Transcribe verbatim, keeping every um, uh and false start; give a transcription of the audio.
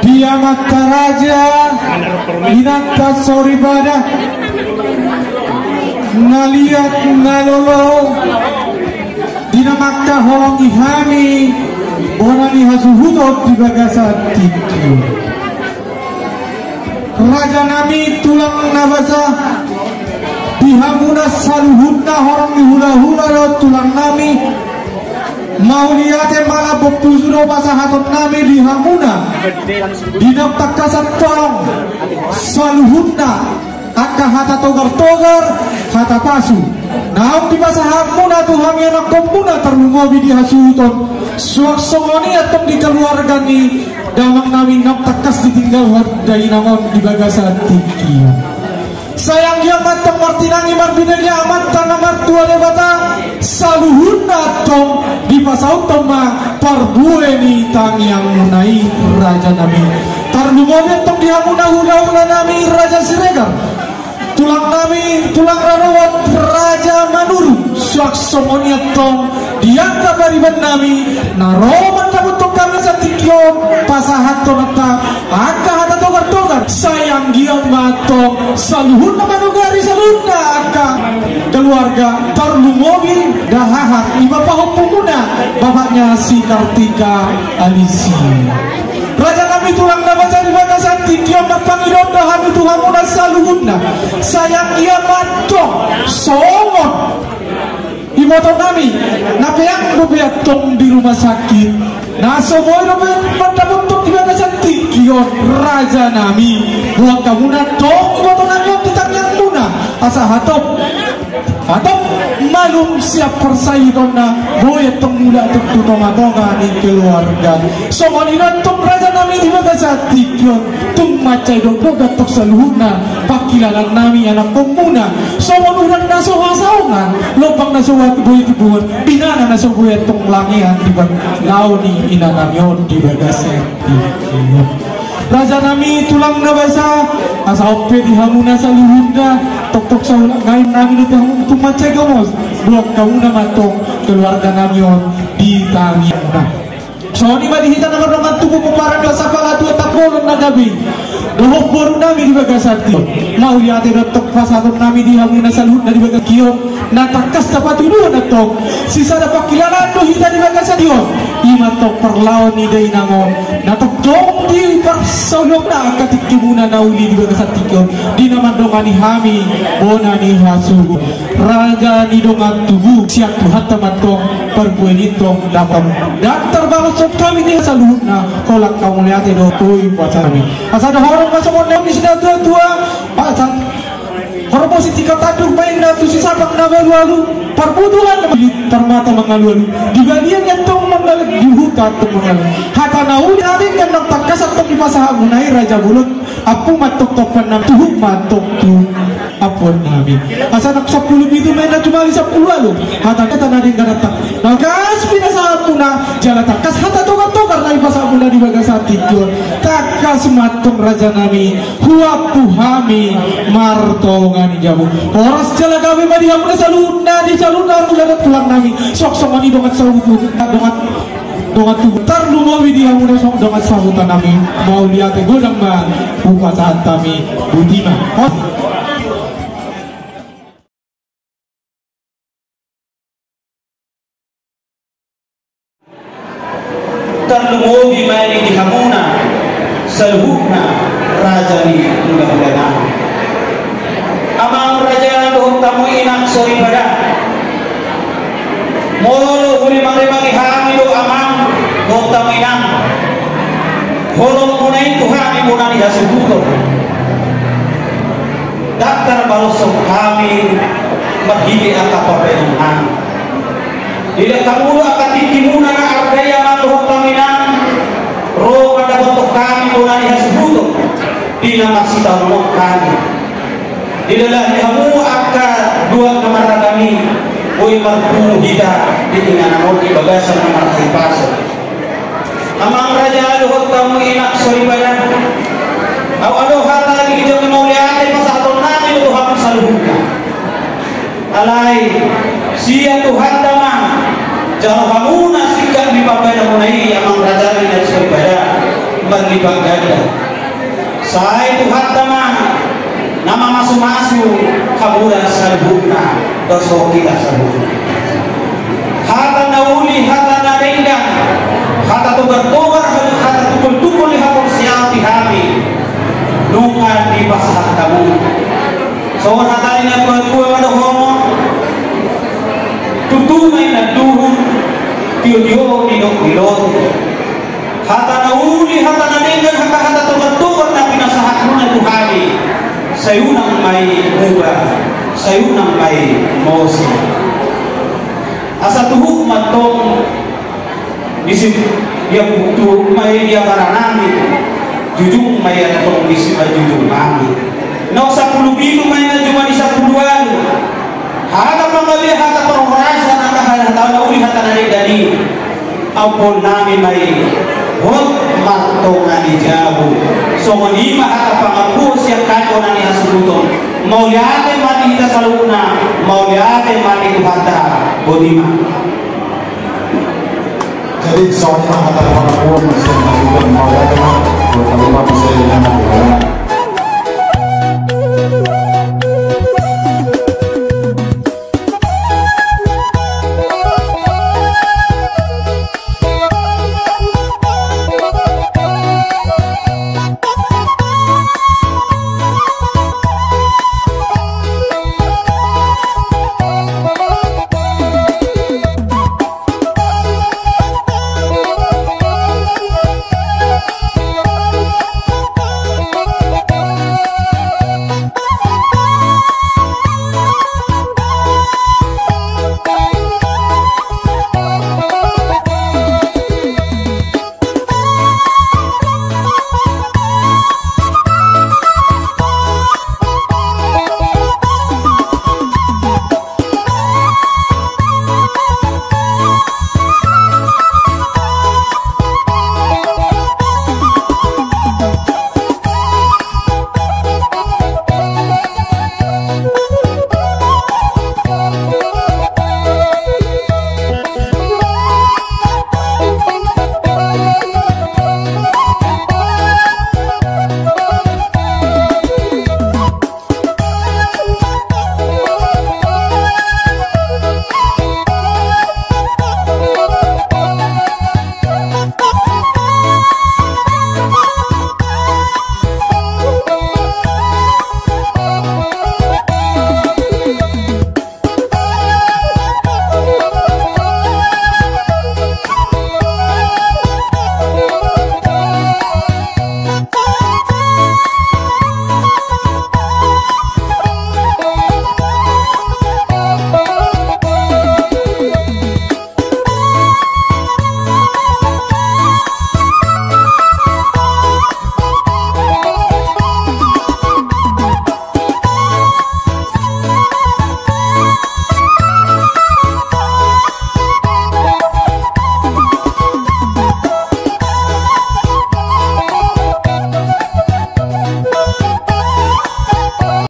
Di amanta raja, inanta soripada, na liat na lolo, di na mangkaholongi hami bona ni hasuhuton di bagasan tingki on. Raja nami tulang na basa, di hamuna saluhutna horong ni hulahula dohot tulang nami, mauliate ma lambok pusu do pasahaton nami di hamuna. Di na tangkas antong saluhutna angka hata togar-togar, hata pasu naung dipasahatmuna tu hami anakkonmuna, tarlumobi di hasuhuton, suang songon i antong di keluarga ni damang nami na tangkas ditinggalhon dainang on di bagasan tingki on. Sai anggiat ma antong martinangi marbinege Amanta na martua Debata, saluhutna antong dipasauthon ma parbue ni tangiangmuna i, raja nami. Tarlumobi antong di hamuna hulahula nami, Raja Siregar, tulang nami, tulang rorobot Raja Manurung, suang songon i antong di angka pariban nami na ro mandapothon hami satingki on, pasahathon antong angka hata togar-togar. Sai anggiat ma antong saluhutna manugari saluhutna angka keluarga, tarlumobi dahahat i ma pahompumuna, bapakna si Kartika Alisi. Raja nami tulang na basa, di bagasan tingki on marpangidoan do hami tu hamuna saluhutna. Sai anggiat ma antong songon iboto nami na peang dope antong di rumah sakit, na so boi dope mandapothon di bagasan tingki on, raja nami, boan hamuna antong iboto nami on di tangiangmuna, asa hatop, hatop malum sian parsahitonna, boi antong mulak tu tonga-tonga ni keluarga. Songon i do antong, raja nami, di bagasan tingki on. Tung mansai dokdok do antong saluhutna pangkilalaan nami anakkonmuna, songon udan na so hasaongan, lombang na so boi timbungan, inana na so boi antong langean di bagasan laho ni ina nami on di bagasan tingki on. Raja nami tulang na basa, asa on pe di hamuna saluhutna, toktok saulak ngait nami do tu hamu, tung mansai gomos, boan hamuna ma antong keluarga nami on di tangiangmuna. Songon i ma di hita na mardongan tubu, pomparan ni Sapala, Dua Tambolon na gabe, dohot boru nami di bagasan tingki on. Mauliate do antong pasahaton nami di hamuna saluhutna di bagasan tingki on, na tangkas tapatuduhon antong sisada pangkilalaan do hita di bagasan tingki on. I ma antong parlao ni dainang on na tongtong diparsaulionna angka tingkimuna na uli di bagasan tingki on, di na mandongani hami bona ni hasuhuton. Raja ni dongan tubu, sian Tuhanta ma antong parbue ni antong dapot. Ndang tarbalos hami di saluhutna, holan mauliate do, oi, pasahat nami. Asa dohonon ma songon na nidok ni natuatua, pasahat horbo sitingko tanduk ma inna tu sisapang na malualu, parbutulan na marmata mangalualu, di balian i antong manggalang, di huta antong manggalang. Hata na uli na denggan na tangkas antong dipasahatmuna i, raja bolon. Ampu ma antong topan nami, tuhuk ma antong tu ampuon nami. Asa nang sampulu pitu ma inna, cuma di sampulu ualu. Hata, hata na denggan antong na tangkas pinasahatmuna, jala tangkas hata togar-togar na dipasahatmuna di bagasan tingki on, tangkas ma antong, raja nami, huampu hami martonga ni jabu. Horas jala gabe ma di hamuna saluhutna, di saluhutna tulang nami. Suang songon i dongan sahuta, dongan dongan tubu, tarlumobi di hamuna songon dongan sahuta nami, mauliate godang ma hupasahat hami, botima. Tarlumobi ma i di hamuna saluhutna raja ni hulahula nami. Amang raja dohot hamu inang soripada. Molo hurimangrimangi hami do amang dohot hamu inang holongmuna i tu hami bona ni hasuhuton, ndang tarbaloshon hami marhite angka parbahenon nami. Dilehon hamu do angka tingkimuna na arga i amang dohot hamu inang, ro mandapothon hami bona ni hasuhuton di na marsitaonon hami. Dilehon hamu angka dua na marragam i, boi marpungu hita di inganan on di bagasan na marhahipason. Amang raja dohot hamu inang soripada, ahu adong hata na ginjang ni mauliate pasahaton nami tu hamu saluhutna. Alai sian Tuhanta ma jalo hamuna singkat ni pambahenanmuna i, amang raja ni na soripada. Parlipat ganda. Sai Tuhanta ma na mamasumasu hamu saluhutna, dohot hita saluhutna. Hata na uli, hata na denggan, hata togar-togar, hata tungkol-tungkol ni haporseaon di hami nunga dipasahat hamu. Songon hata ni na tua-tua ma dohonon: Tutu ma i na duhut, tio-tio nidok ni lote. Hata na uli, hata na denggan, hata, hata togar-togar na pinasahat muna tu hami, sai unang ma i muba, sai unang ma i mose. Asa tuhuk ma tong di si, ia tuhuk ma i di abaran nami, jujung ma i tong di simanjujung nami. Naung sampulu pitu ma i na jumadi sampulu ualu. Hata panggabean, hata parhorasan, hata, hata na uli, hata na denggan i, ampoon nami ma i, hot martonga ni jabu. Songon i ma hata pangampuon sian hami hona ni hasuhuton. Mauliate ma di hita saluhutna, mauliate ma di Tuhanta. Boti ma. Jadi songon i ma hata pangampuon sian hasuhuton, mauliate ma. Buat hami ma bisa ingat ya.